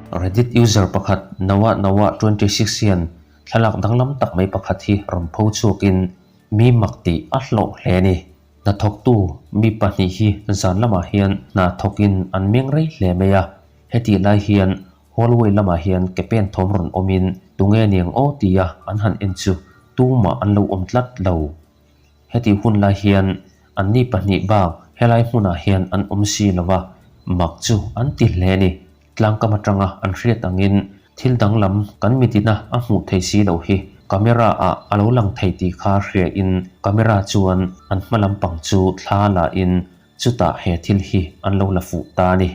Reddit user pakhat Noah Noah 26 hian thlalak danglam tak mai pakhat hi rawn pho chhuakin mi mak tih a hlawh hle a ni. Hnathawktu mi pahnih hi zan lamah hian hna thawkin an meng rei hle mai a, hetih lai hian hallway lamah hian ke pen thawm rawn awmin tunge niang aw tia an han en chu tumah an lo awm tlat lo. Hetih hun lai hian anni pahnih bak helai hmunah hian an awm si lo va, mak chu an ti hle a ni. Tlangkam atanga an hriat angin thil danglam kan mitina a hmuh thei si loh hi camera ah a lo lang thei tih kha hria in camera chuan an hma lampang chu thla la in chutah he thil hi an lo la fuh ta a ni.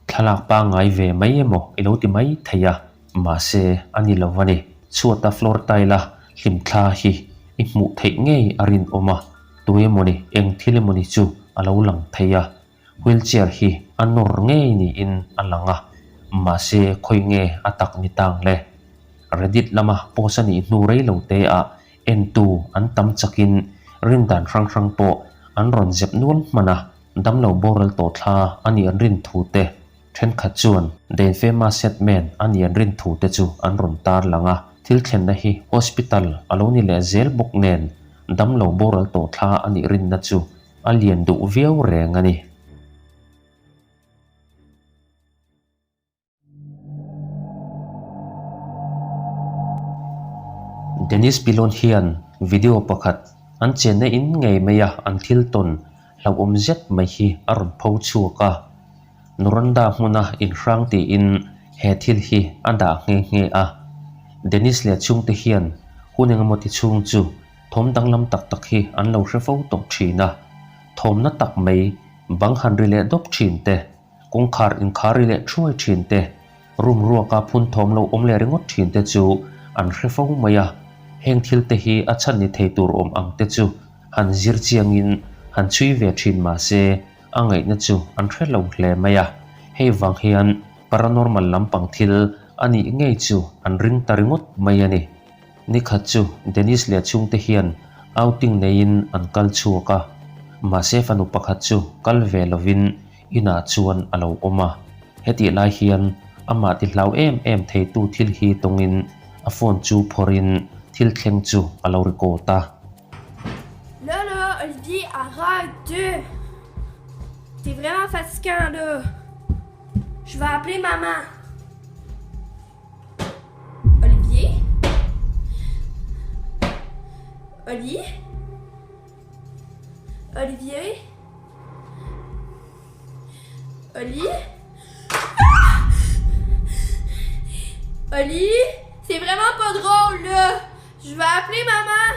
Thlalak pangngai ve mai emaw i lo ti mai thei a, mahse a ni lo a ni. Chhuata floor tile a hlimthla hi i hmuh theih ngei a rinawm a, tu emawni eng thil emawni chu a lo lang thei a, wheelchair hi a nawr ngei niin a lang a, mahse khawi nge a tak ni tang le? Reddit lama post a nih hnu rei lo te ah Entu an tam chakin rindan hrang hrang pawh an rawn zep nual hman a, damlo boral tawh thla a nih an rin thu te, thenkhat chuan Deinfema Setman a nih an rin thu te chu an rawn tar lang a. Thil thlenna hi hospital a lo ni leh zel bawk nen damlo boral tawh thla a nih rinna chu a lian duh viau reng a ni. Dennis Pilon hian video pakhat an chenna in ngei mai a an thil tawn hlauhawm zet mai hi a rawn pho chhuak a. Nuranda hmuna inhrang tiin he thil hi a dah nghe nghe a. Dennis leh chhungte hian hun engemaw ti chhung chu thawm danglam tak tak hi an lo hre fo tawh thin a. Thawmna tak mai bang han ri leh dawp thin te. Kawngkhar inkhar ri leh thuai thin te, room ruaka phun thawm lo awm leh ringawt thin te chu an hre fo mai a. Heng thil te hi a chhan ni thei tur awm ang te chu han zir chiangin han chhui ve thin mah se a ngaihna chu an hre lo hle mai a. Hei vang hian paranormal lampang thil a nih ngei chu an ring ta ringawt mai a ni. Nikhat chu Dennis leh chhungte hian outing neiin an kal chhuak a, mahse fanu pakhat chu kal ve lovin inah chuan a lo awm a. Hetih lai hian amah ti hlau em em theitu thil hi tawngin a phone chu phawrhin thil thleng chu a lo record a. Là là, Olivier, arrête! T'es vraiment fatigant là! Je vais appeler maman! Olivier? Oli? Olivier? Oli? Ah! Oli? C'est vraiment pas drôle, là! Je vais appeler maman!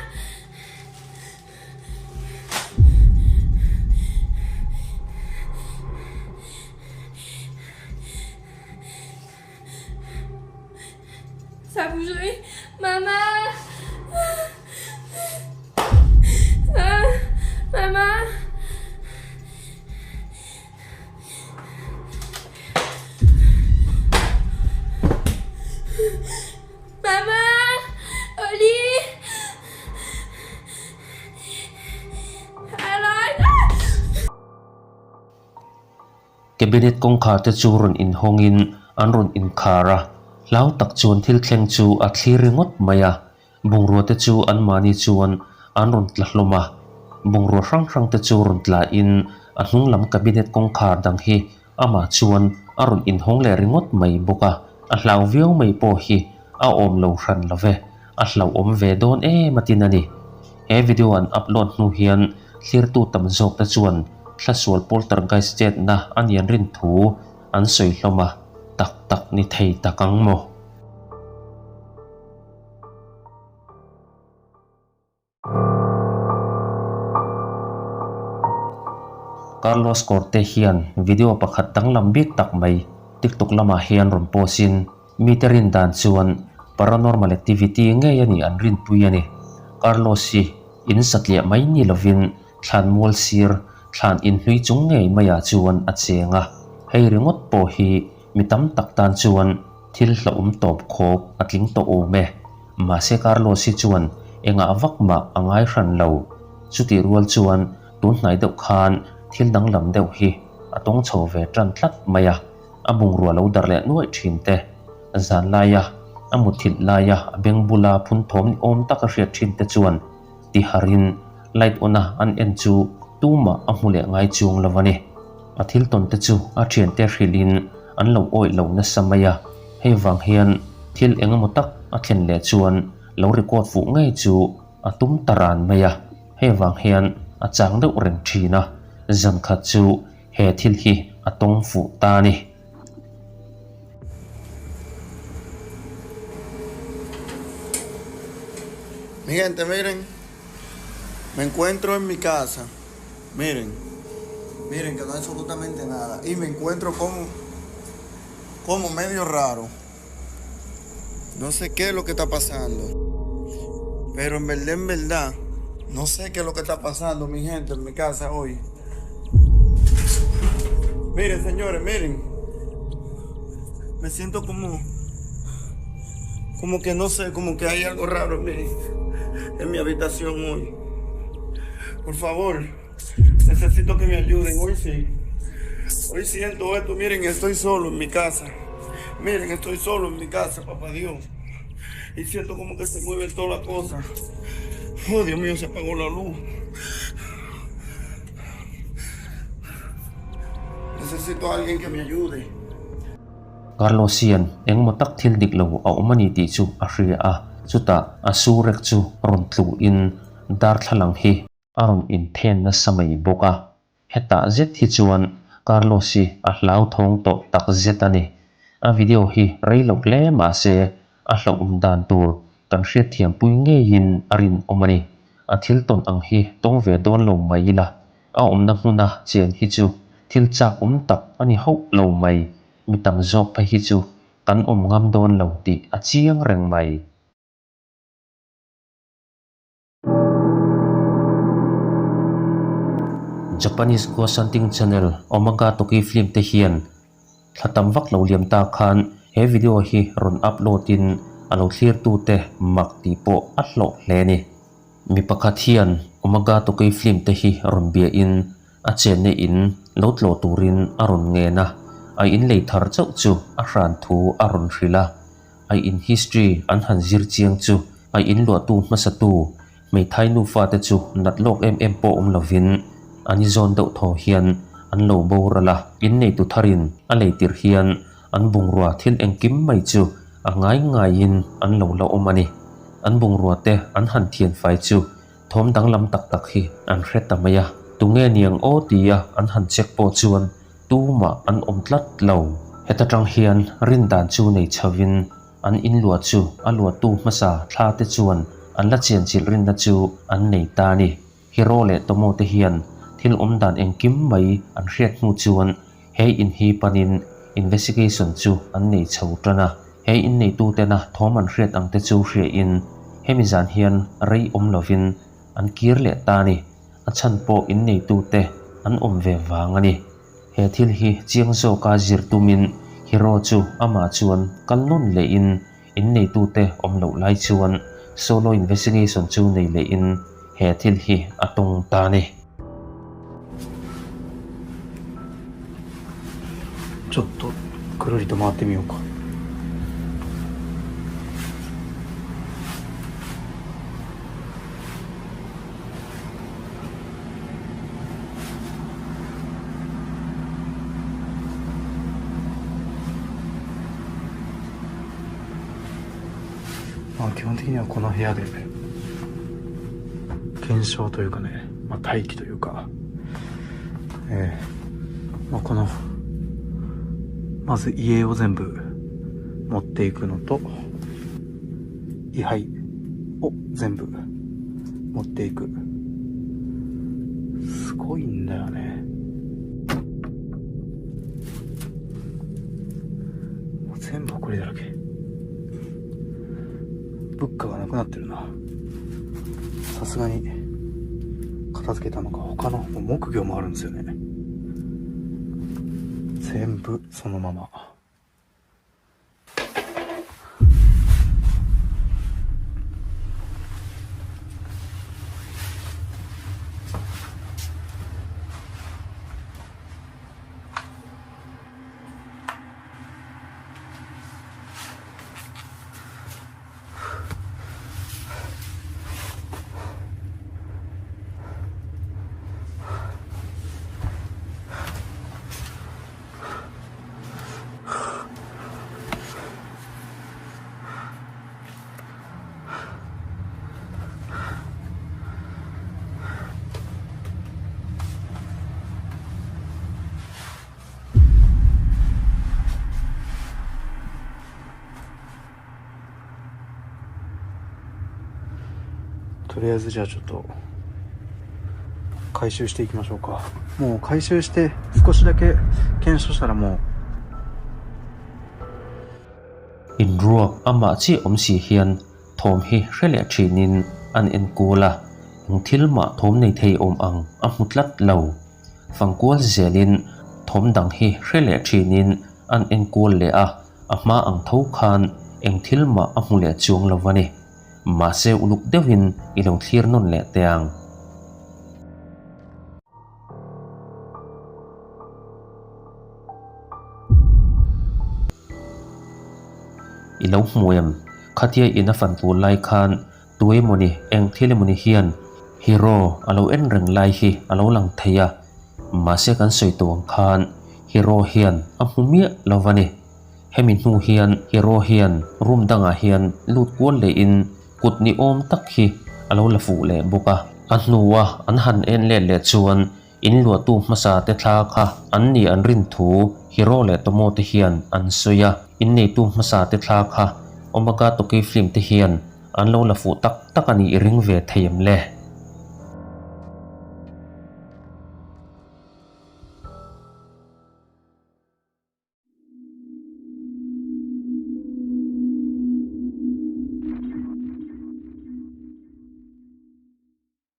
Ça a bougé. Maman! Ah, maman! Maman! Oli! À l'aide! Cabinet kawngkhar te chu rawn inhawngin an rawn inkhar a, hlau tak chuan thil thleng chu a thlir ringawt mai a, bungrua te chu anmahni chuan an rawn tla hlawm a, bungrua hrang hrang te chu rawn tla in a hnung lam cabinet kawngkhar dang hi amah chuan a rawn inhawng leh ringawt mai bawk a, a hlau viau mai pawh hi a awm lo hran lo ve, a hlauhawm ve dawn em a tin a ni. He video an upload hnu hian thlirtu tam zawk te chuan thlasual poltergeist chetna a nian rin thu an sawi hlawm a, tak tak ni thei tak ang maw? Carlos Corte hian video pakhat danglam bik tak mai TikTok lamah hian rawn post in mite rin dan chuan paranormal activity ngei a nih an rinpui a ni. Carlos hi in satliah mai ni lovin thlan mual sir thlan inhlui chung ngei maiah chuan a cheng a, hei ringawt pawh hi mi tam tak tan chuan thil hlauhawm tawp khawp a tling tawh awm e. Mahse Carlos hi chuan engah vak mah a ngai hran lo. Chutih rual chuan Tun hnai deuh khan thil danglam deuh hi a tawng chho ve tan tlat mai a, a bungrua lo darh leh nuaih thin te, zan laia a muthilh laia a beng bula phun thawm ni awm taka hriat thin te chuan ti harin light on a an en chu tumah a hmu leh ngai chuang lo a ni. A thil tawn te chu a thiante hrilhin an lo awih lo nasa mai a, hei vang hian thil eng emaw tak a thlen leh chuan lo record fuh ngei chu a tum ta ran mai a, hei vang hian a chang deuh reng thin a, zan khat chu he thil hi a tawng fuh ta a ni. Mi gente, miren, me encuentro en mi casa, miren, miren que no hay absolutamente nada y me encuentro como, como medio raro. No sé qué es lo que está pasando, pero en verdad, en verdad, no sé qué es lo que está pasando, mi gente, en mi casa hoy. Miren, señores, miren. Me siento como, como que no sé, como que hay algo raro en mi, en mi habitación hoy. Por favor, necesito que me ayuden. Hoy sí. Hoy siento esto. Miren, estoy solo en mi casa. Miren, estoy solo en mi casa, papá Dios. Y siento como que se mueve toda la cosa. Oh, Dios mío, se apagó la luz. Necesito a alguien que me ayude. Carlos hian engmaw tak thil dik lo a awm a ni tih chu a hria a, chutah a su rek chu rawn tluhin darthlalang hi a rawn inthen nasa mai bawk a. Hetah zet hi chuan Carlos hi a hlauthawng tawh tak zet a ni. A video hi rei loh hle mah se a hlauhawm dan tur kan hriatthiampui ngeiin a rinawm a ni. A thil tawn ang hi tawng ve dawn lo mai ila, a awmna hmuna chen hi chu thil chak awm tak a ni hauh lo mai. Mi tam zawk phei hi chu kan awm ngam dawn lo tih a chiang reng mai. Japanese Ghost Hunting Channel Omega Toki Film te hian thla tam vak lo liam ta khan he video hi rawn upload in a lo thlir tu te mak tih pawh a hlawh hle a ni. Mi pakhat hian Omega Toki Film te hi rawn bia in a chenna in lo tlawh turin a rawn ngen a, a in lei thar chauh chu a hran thu a rawn hrilh a. A in history an han zir chiang chu a in luahtu hmasatu hmeithai nufa te chu nat lawk em em pawh awm lovin an i zawn deuh thaw hian an lo boral a. In neitu tharin a lei tirh hian an bungrua thil engkim mai chu a ngai ngaiin an lo la awm a ni. An bungrua te an han thian fai chu thawm danglam tak tak hi an hre ta mai a. Tunge niang aw tia an han check pawh chuan Tumah an awm tlat lo. Heta tang hian rindan chu nei chhovin an inluah chu a luahtu hmasa thla te chuan an la chianchilh rinna chu an nei ta a ni. Hiro leh Tomo te hian thil awmdan engkim mai an hriat hnu chuan he in hi panin investigation chu an nei chho tan a. He in neitutena thawm an hriat ang te chu hriain hemi zan hian rei awm lovin an kir leh ta a ni. A chhan pawh inneitute an awm ve vang a ni. He thil hi chiang zawka zir tumin Hiro chu amah chuan kal nawn lehin inneitute awm loh lai chuan solo investigation chu nei lehin he thil hi a tawng ta a ni. ちょっとくるりと回ってみようか。まあ基本的にはこの部屋で検証というかね、まあ、待機というか、えーまあ、このまず家を全部持っていくのと位牌を全部持っていくすごいんだよねもう全部埃だらけ物価がなくなってるなさすがに片付けたのか他の木魚もあるんですよね全部そのままとりあえずじゃあちょっと回収していきましょうか。もう回収して少しだけ検証したらもう In ruak amah chiah awm si hian thawm hi hre leh thinin an en kual a, eng thil mah thawm nei thei awm ang a hmu tlat lo. Fangkual zelin thawm dang hi hre leh thinin an en kual leh a, a hma ang tho khan eng thil mah a hmu leh chuang lo a ni. Mahse uluk deuhin i lo thlir nawn leh teh ang. I lo hmu em? Khatia in a fan tur lai khan tu emawni eng thil emawni hian hero a lo en reng lai hi a lo lang thei a, mahse kan sawi tawh ang khan hero hian a hmu miah lo va ni. Hemi hnu hian hero hian room dangah hian lut kual lehin kut ni awm tak hi a lo la fuh leh bawk a. A hnua an han en let leh chuan In luahtu hmasa te thla kha an ni an rin thu Hiro leh Tomo te hian an sawi a, in neitu hmasa te thla kha Omega Toki film te hian an lo la fuh tak tak a nih i ring ve thei em le?